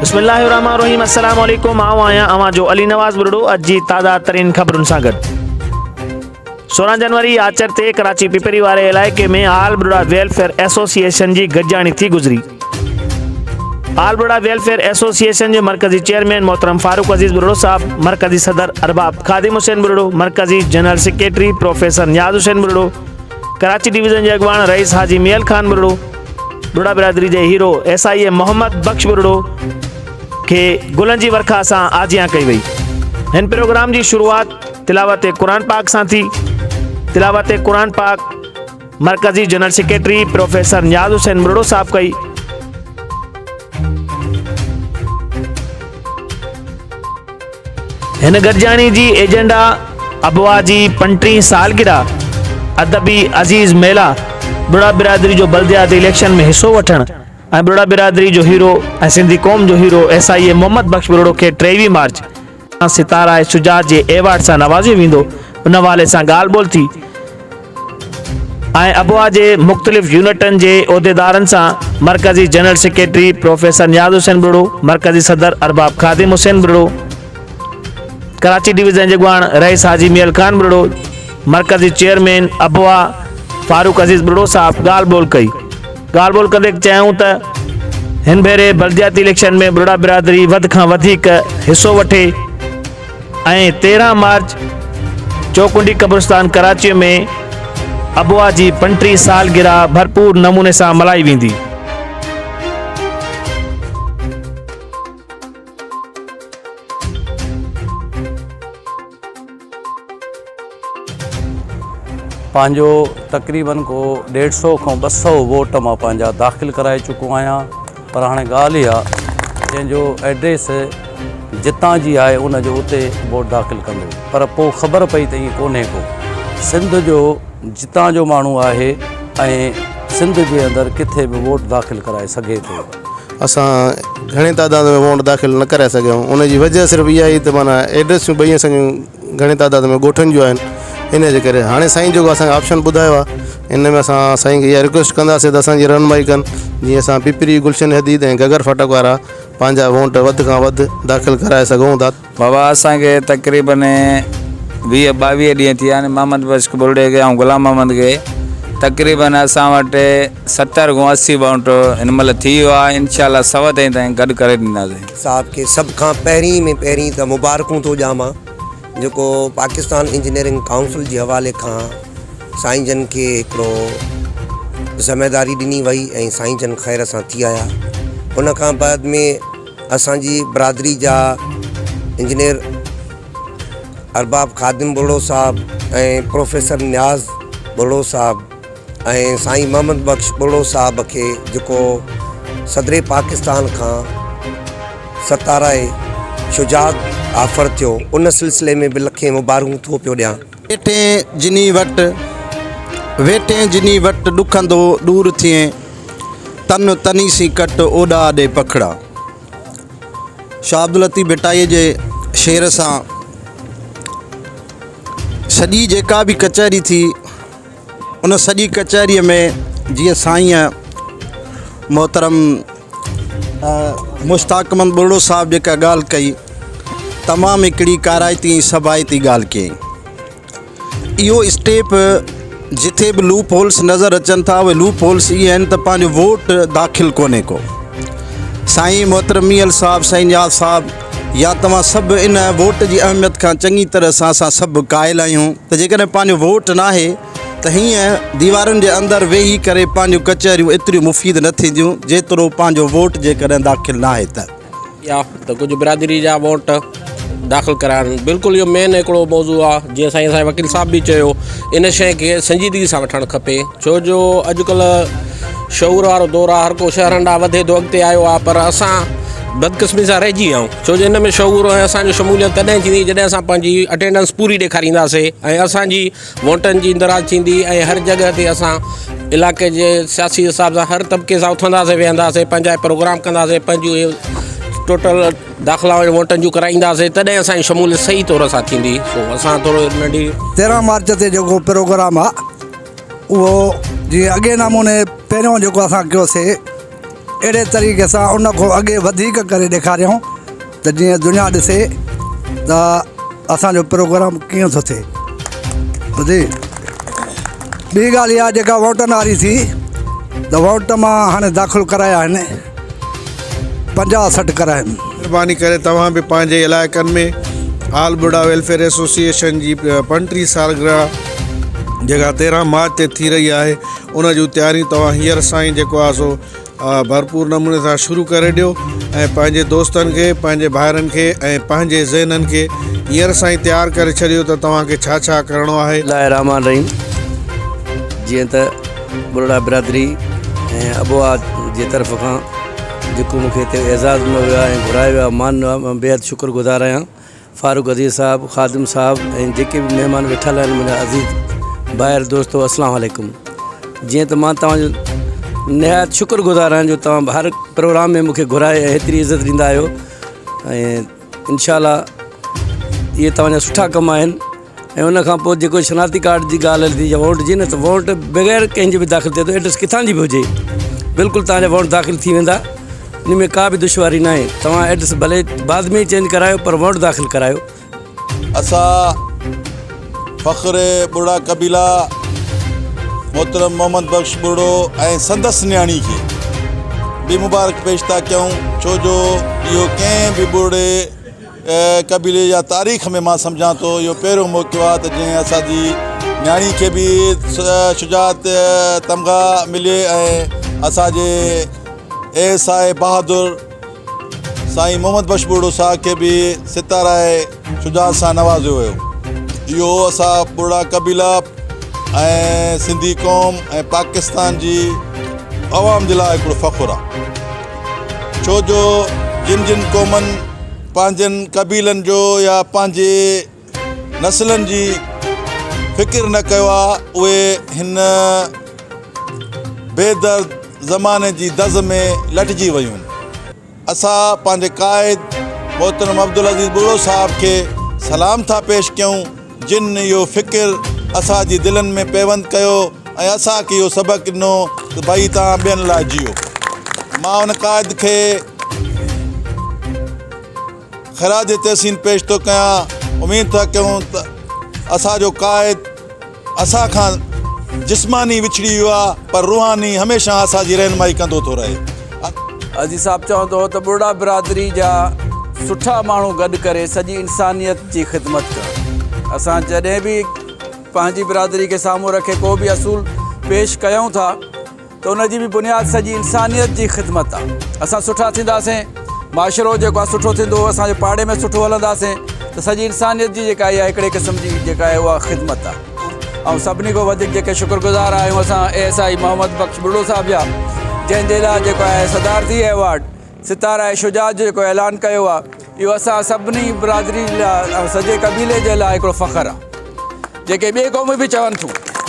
بسم الله الرحمن الرحيم السلام عليڪم آئون آهيان اوهان جو علي نواز ٻرڙو اڄ جي تازه ترين خبرن سان گڏ 16 جنوري آچر تي ڪراچي پپري واري علائقي ۾ آل ٻرڙا ويلفيئر ايسوسيئيشن جي گڏجاڻي ٿي گذري آل ٻرڙا ويلفيئر ايسوسيئيشن جي مرڪزي چيئرمين محترم فاروق عزيز ٻرڙو صاحب مرڪزي صدر ارباب خادم حسين ٻرڙو مرڪزي general secretary professor Niaz Hussain Buriro Karachi division جي اڳواڻ رئيس حاجي ميل خان ٻرڙو، ٻرڙا برادري جي hero S I A Muhammad Bakhsh Buriro کي گلن جي ورکا سان آجيان ڪئي وئي. هن پروگرام جي شروعات تلاوت قرآن پاڪ سان ٿي. تلاوت قرآن پاڪ مرڪزي general secretary professor Niaz Hussain Buriro صاحب ڪئي. هن گڏجاڻي جي ايجنڊا ابوا جي پنٽيهين سالگرهه، ادبي عزيز ميلا، ٻرڙا برادري جو بلدياتي اليڪشن ۾ حصو وٺڻ ۽ ٻرڙا برادري جو هيرو ۽ سنڌي قوم جو hero S I A Muhammad Bakhsh Buriro کي 23 مارچ ستاره شجاعت جي ايوارڊ سان نوازيو ويندو ان حوالي سان ڳالهه ٻولهه ٿي. ۽ ابوا جي مختلف يونٽن جي عهديدارن سان مرڪزي general secretary professor Niaz Hussain Buriro, مرڪزي صدر ارباب خادم حسين ٻرڙو، ڪراچي ڊويزن جي اڳواڻ رئيس حاجي ميل خان ٻرڙو، مرڪزي چيئرمين ابوا فاروق عزيز ٻرڙو صاحب ڳالهه ٻولهه ڪئي. ڳالهه ٻولهه ڪندي چيائون ته هن ڀيري بلدياتي اليڪشن ۾ ٻرڙا برادري وڌ کان وڌيڪ حصو وٺي. ۽ 13 مارچ چوڪنڊي قبرستان ڪراچيء ۾ ابوا جي 35 سالگرهه ڀرپور نموني سان ملهائي ويندي. پنهنجو تقريبن ڪو ڏيڍ سئو کان 200 ووٽ مان پنهنجا داخل ڪرائي چڪو آهيان پر هاڻي ڳالهه اها جنهن جو ايڊريس جتان جي آهي ان جو اتي ووٽ داخل ڪندو پر پوء خبر پئي ته ائين ڪونهي ڪو سنڌ جو جتان جو ماڻهو آهي ۽ سنڌ جي اندر ڪٿي به ووٽ داخل ڪرائي سگهي ٿو. اسان گهڻي تعداد ۾ ووٽ داخل نه ڪرائي سگهيا آهيون ان جي وجه صرف اها هئي ته معنيٰ ايڊريسون ٻئي اسان جون گهڻي تعداد ۾ ڳوٺن جون آهن ان جي ڪري هاڻي سائين جيڪو اسان کي آپشن ٻڌايو آهي ان ۾ اسان سائين کي اها رڪويسٽ ڪنداسين ته اسان جي رهنمائي ڪن جيئن اسان پپري گلشن حديد ۽ گگر ڦاٽڪ وارا پنهنجا ووٽ وڌ کان وڌ داخل ڪرائي سگهون ٿا. بابا اسان کي تقريبن 20 22 ڏينهن ٿي ويا آهن محمد بخش ٻرڙي کي ۽ غلام محمد کي تقريبن اسان وٽ 70 کان 80 ووٽ هن مهل ٿي ويو آهي انشاء الله سو تائين تائين گڏ ڪري ڏينداسين. صاحب کي سڀ کان پهرين ۾ پهرين ته مبارڪون ٿو ڏيان مان جيڪو پاڪستان انجنيئرنگ ڪائونسل جي حوالي کان سائين جن کي هڪڙو ذميداري ڏني وئي ۽ سائين جن خير سان ٿي آيا ان کان بعد ۾ اسان جي برادري جا انجنيئر ارباب خادم ٻرڙو صاحب ۽ پروفيسر نياز ٻرڙو صاحب ۽ سائين محمد بخش ٻرڙو صاحب کي جيڪو صدر پاڪستان کان ستارائي شجاعت آفر ٿيو ان سلسلي ۾ به لکين مبارڪون ٿو پيو ڏيان. ويٺين جني وٽ، ويٺين جني وٽ ڏکندو ڏور ٿئين، تن تني سين ڪٽ اوڏا ڏي پکڙا. شاهه عبداللطيف ڀٽائيء جي شعر سان سڄي جيڪا به ڪچهري ٿي، ان سڄي ڪچهريء ۾ جيئن سائينء محترم مشتاق احمد ٻرڙو صاحب جيڪا ڳالهه ڪئي تمام هڪڙي ڪارائتي ۽ سڀائتي ڳالهه ڪيائين. اهو اسٽيپ جٿي به لوپ هولس نظر اچن ٿا اهي لوپ هولس اهي آهن ته پنهنجو ووٽ داخل ڪونهي ڪو. سائين محترم ميهل صاحب سائين نياز صاحب يا توهان سڀ ان ووٽ جي اهميت کان چڱي طرح سان اسان سڀ قائل آهيون ته جيڪڏهن پنهنجو ووٽ ناهي ته هيئن ديوارن جي اندر ويهي ڪري پنهنجون ڪچهريون ايتريون مفيد نه ٿينديون جيترو پنهنجو ووٽ جيڪڏهن داخل ناهي ته. يا ته ڪجهه برادري جا ووٽ داخل ڪرائڻ بلڪل اهو مين هڪڙو موضوع آهي جيئن سائين اسان جي وڪيل صاحب به چيو ان شيء کي سنجيدگي سان وٺڻ کپي ڇو جو اڄڪلهه شعور وارو دور آهي هر ڪو شهرن ڏانهن وڌي ٿو اڳتي آيو آهي پر اسان بدقسمي سان رهجي ويا آهيون ڇو جو ان ۾ شعور ۽ اسان جو شموليت تڏهن ٿيندي جڏهن اسان پنهنجي اٽينڊنس پوري ڏيکارينداسي ۽ اسان جي ووٽن جي اندراج ٿيندي ۽ هر جڳهه تي اسان علائقي جي سياسي حساب سان هر طبقي سان اٿنداسين ويهنداسين پنهنجا پروگرام ڪنداسين پنهنجون اهي ٽوٽل داخلا ووٽن جون ڪرائينداسين تڏهن اسان جي شموليت صحيح طور سان ٿيندي سو اسان ٿورو ننڍي 13 مارچ تي جيڪو پروگرام آ اهو جيئن اڳئين نموني پهريون جيڪو اسان ڪيوسي. اهڙي طريقي سان ان کان اڳي وڌيڪ ڪري ڏيکاريون ته جيئن دنيا ڏسي ته اسان جو پروگرام ڪيئن ٿو ٿئي. ٻڌي ٻي ڳالهه اها جيڪا ووٽن واري ٿي ته ووٽ مان هاڻي داخل ڪرايا آهن 50 60 ڪرايا آهن. مهرباني ڪري توهان به پنهنجي علائقن ۾ آل ٻرڙا ويلفيئر ايسوسيئيشن جي 35 سالگرهه جيڪا 13 مارچ تي ٿي رهي آهي ان جون تياريون توهان هينئر سان ئي جيڪو آهي سو ڀرپور نموني سان شروع ڪري ڏيو ۽ پنهنجي دوستن کي پنهنجي ڀائرن کي ۽ پنهنجي ذهنن کي هينئر سان ئي تيار ڪري ڇڏيو ته توهان کي ڇا ڇا ڪرڻو آهي. الله الرحمٰن الرحيم جيئن ته ٻرڙا برادري ۽ ابوها جي طرف کان جيڪو مون کي هتي اعزاز ڏنو ويو آهي ۽ گهرايو ويو آهي مان بيحد شڪر گذار آهيان فاروق عزيز صاحب، خادم صاحب ۽ جيڪي به مهمان ويٺل آهن منهنجا عزيز ڀائر دوستو اسلام عليڪم جيئن ته مان توهان جو نهايت شڪر گذار آهيان جو توهان هر پروگرام ۾ مونکي گهرائي ۽ هيتري عزت ڏيندا آهيو ۽ انشاء الله اهي توهان جا سٺا ڪم آهن ۽ ان کان پوء جيڪو شناختي ڪارڊ جي ڳالهه هلي ٿي يا ووٽ جي نه ته ووٽ بغير ڪنهن جي به داخل ٿئي ٿو ايڊريس ڪٿان جي به هجي بلڪل توهان جا ووٽ داخل ٿي ويندا ان ۾ ڪا به دشواري ناهي توهان ايڊريس ڀلي بعد ۾ چينج ڪرايو پر ووٽ داخل ڪرايو. اسان فخر ٻرڙا قبيلا محترم محمد بخش ٻرڙو ۽ سندس نياڻي کي به مبارڪ پيش ٿا ڪيون ڇو جو اهو ڪنهن به ٻرڙي قبيلي يا تاريخ ۾ مان سمجهان ٿو اهو پهريون موقعو آهي ته جنهن اسان جي نياڻي کي به شجاعت تمغا ملي ۽ اسان جي ايس I بهادر سائين محمد بخش ٻرڙو صاحب کي به ستاره شجاعت سان نوازيو ويو. اهو اسان ٻرڙا قبيلا ۽ سنڌي قوم ۽ پاڪستان جي عوام جي لاء هڪڙو فخر آهي ڇو جو جن جن قومن پنهنجن قبيلن جو يا پنهنجي نسلن جي فڪر نه ڪيو آ اهي هن بي درد زماني جي دز ۾ لٽجي ويون. اسان پنهنجي قائد محترم عبدالعزيز ٻرڙو صاحب کي سلام ٿا پيش ڪيون جن اهو فڪر اسان جي دلن ۾ پيوند ڪيو ۽ اسان کي اهو سبق ڏنو ته ڀائي توهان ٻين لاء جيئو. مان ان قائد کي خراج تحسين پيش ٿو ڪيان اميد ٿا ڪيون ته اسان جو قائد اسان کان جسماني وڇڙي ويو آهي پر روحاني هميشه اسان جي رهنمائي ڪندو ٿو رهي. عزيز صاحب چوندو هو ته ٻرڙا برادري جا سٺا ماڻهو گڏ ڪري سڄي انسانيت جي خدمت ڪرڻ. اسان جڏهن به پنهنجي برادري کي سامهون رکي ڪو به اصول پيش ڪيون ٿا ته ان جي به بنياد سڄي انسانيت جي خدمت آ. اسان سٺا ٿينداسين، معاشرو جيڪو آ سٺو ٿيندو، اسان جي پاڙي ۾ سٺو هلنداسين ته سڄي انسانيت جي جيڪا اها هڪڙي قسم جي جيڪا آهي اها خدمت آ. ۽ سڀني کان وڌيڪ جيڪي شڪر گذار آهيون اسان اي S I Muhammad Bakhsh Buriro صاحب جا جنهن جي لاء جيڪو آهي صدارتي ايوارڊ ستاره شجاعت جو جيڪو اعلان ڪيو آ اهو اسان سڀني برادري لاء ۽ سڄي قبيلي جي لاء هڪڙو فخر آ جيڪي ٻي قومون به چون ٿيون.